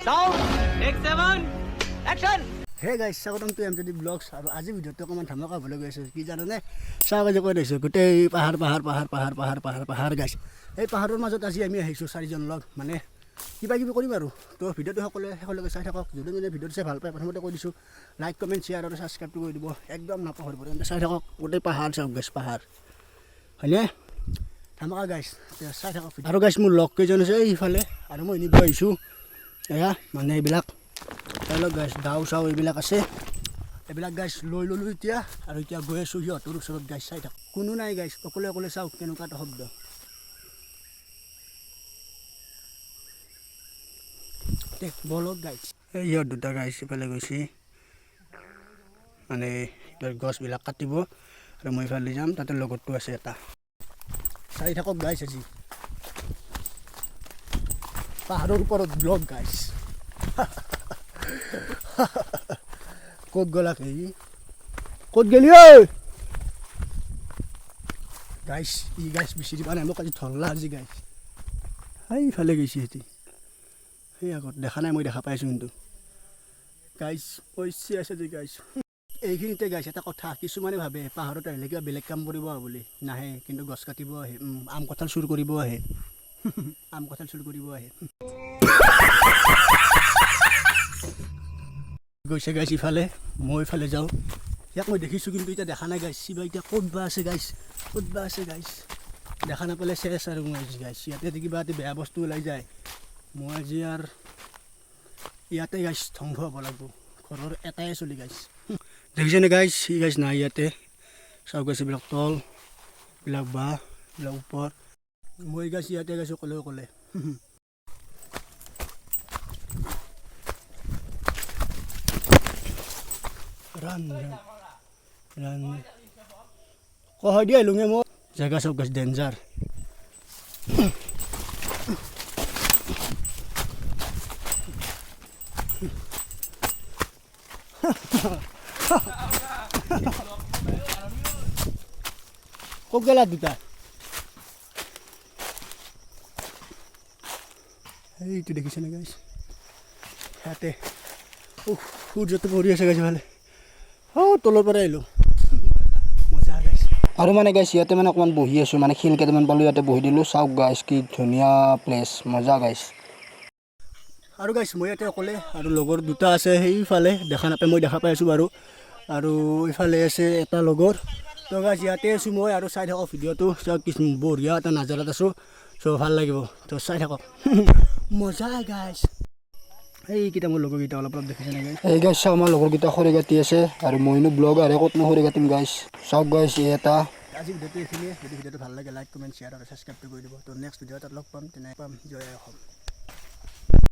Sound take 7 action. Hey guys, স্বাগতম two M G blogs. আৰু আজি ভিডিঅ'টো অকণমান ধামাকা হ'বলৈ গৈ আছে। কি জানানে? চাওক, আজি কৈ দিছোঁ, গোটেই পাহাৰ পাহাৰ পাহাৰ পাহাৰ পাহাৰ পাহাৰ পাহাৰ গাইছ। এই পাহাৰৰ মাজত আজি আমি আহিছোঁ চাৰিজন লগ, মানে কিবা কিবি কৰিম আৰু। তো ভিডিঅ'টো সকলোৱে শেষলৈকে চাই থাকক। যদি মানে ভিডিঅ'টো চাই ভাল পায়, প্ৰথমতে কৈ দিছোঁ, লাইক, কমেণ্ট, শ্বেয়াৰ আৰু ছাবস্ক্ৰাইবটো কৰি দিব, একদম নাপাহৰিব। তেন্তে চাই থাকক, গোটেই পাহাৰ চাওক গাইছ, পাহাৰ হয়নে? ধামাকা গাইছ, চাই থাকক। আৰু গাইছ, মোৰ লগ কেইজন আছে এইফালে আৰু মই নিব আহিছোঁ। এয়া মানে এইবিলাক তেওঁলোক গাইছ, দাও চাও এইবিলাক আছে, এইবিলাক গাইছ লৈ ল'লোঁ এতিয়া। আৰু এতিয়া গৈ আছোঁ সিহঁতৰ ওচৰত গাইছ, চাই থাক। কোনো নাই গাইছ, অকলে অকলে। চাওক কেনেকুৱা এটা শব্দ। দে বলক গাইছ। এই সিহঁত দুটা গাইছ ইফালে গৈছে, মানে গছবিলাক কাটিব আৰু মই ইফালে যাম, তাতে লগৰটো আছে এটা। চাই থাকক গাইছ, আজি পাহাৰৰ ওপৰত ব্লগ গাইছ। ক'ত গ'লা? কি ক'ত গ'লি ঐ? গাইছ, ই গাইছ বিচাৰি পোৱা নাই মোক, আজি ধৰলা আজি গাইছ। সেইফালে গৈছে সিহঁতি, সেই আগত দেখা নাই, মই দেখা পাইছোঁ কিন্তু গাইছ, পইচা আছে যে গাইছ এইখিনিতে। গাইছ, এটা কথা, কিছুমানে ভাবে পাহাৰত আহিলে কিবা বেলেগ কাম কৰিব বুলি, নাহে কিন্তু, গছ কাটিব আহে, আম কঁঠাল চুৰ কৰিব আহে, আম কঁঠাল চুৰ কৰিব আহে। গৈছে গাইছ ইফালে, মই ইফালে যাওঁ। ইয়াক মই দেখিছোঁ কিন্তু এতিয়া দেখা নাই গাইছ। কিবা এতিয়া ক'ত বা আছে গাইছ, ক'ত বা আছে গাইছ? দেখা নাপালে চেচ আৰু মই আজি গাইছ। ইয়াতে যদি কিবা এটা বেয়া বস্তু ওলাই যায়, মই আজি আৰু ইয়াতে গাইছ ধ্বংস হ'ব লাগিব। ঘৰৰ এটাই চলি গাইছ। দেখিছেনে গাইছ? সি গাইছ নাই ইয়াতে। চাওক গাইছ, এইবিলাক তল, এইবিলাক বাঁহ, এইবিলাক ওপৰ। মই গাইছ ইয়াতে গাইছ অকলে অকলে। Run run run. কহ দি আহিলোঙে মই। জেগা চাওক গাইছ, ডেঞ্জাৰ। ক'ত গেলা দুটা? এইটো দেখিছেনে গাইছ? ইয়াতে সূৰ্যটো পৰি আছে গাইছ ভালে। অ' তলৰ পৰা আহিলোঁ, মজা গাইছ। আৰু মানে গাইছ, ইয়াতে মানে অকণমান বহি আছোঁ, মানে শিল কেইটামান পালোঁ, ইয়াতে বহি দিলোঁ। চাওক গাইছ, কি ধুনীয়া প্লেচ, মজা গাইছ। আৰু গাইছ, মই ইয়াতে অকলে আৰু লগৰ দুটা আছে সেইফালে, দেখা নাপায়, মই দেখা পাই আছোঁ বাৰু। আৰু ইফালে আছে এটা লগৰ। তো গাইছ, ইয়াতে আছোঁ মই আৰু চাই থাকক ভিডিঅ'টো। চাওক, কি বঢ়িয়া এটা নাজাৰাত আছোঁ। চ' ভাল লাগিব, তো চাই থাকক, মজা গাইছ। এইকেইটা মোৰ লগৰকেইটা, অলপ অলপ দেখিছে নেকি? এই গাইছ চাওক, আমাৰ লগৰকেইটা খৰি কাটি আছে আৰু মইনো ব্লগাৰহে, ক'তনো খৰি কাটিম গাইছ? চাওক গাইছ, এই এটা। আজি ভিডিঅ'টো এইখিনিয়ে। যদি ভিডিঅ'টো ভাল লাগে, লাইক, কমেণ্ট, শ্বেয়াৰ আৰু ছাবস্ক্ৰাইবটো কৰি দিব। তো নেক্সট ভিডিঅ' এটাত লগ পাম, তেনে পাম। জয় অসম।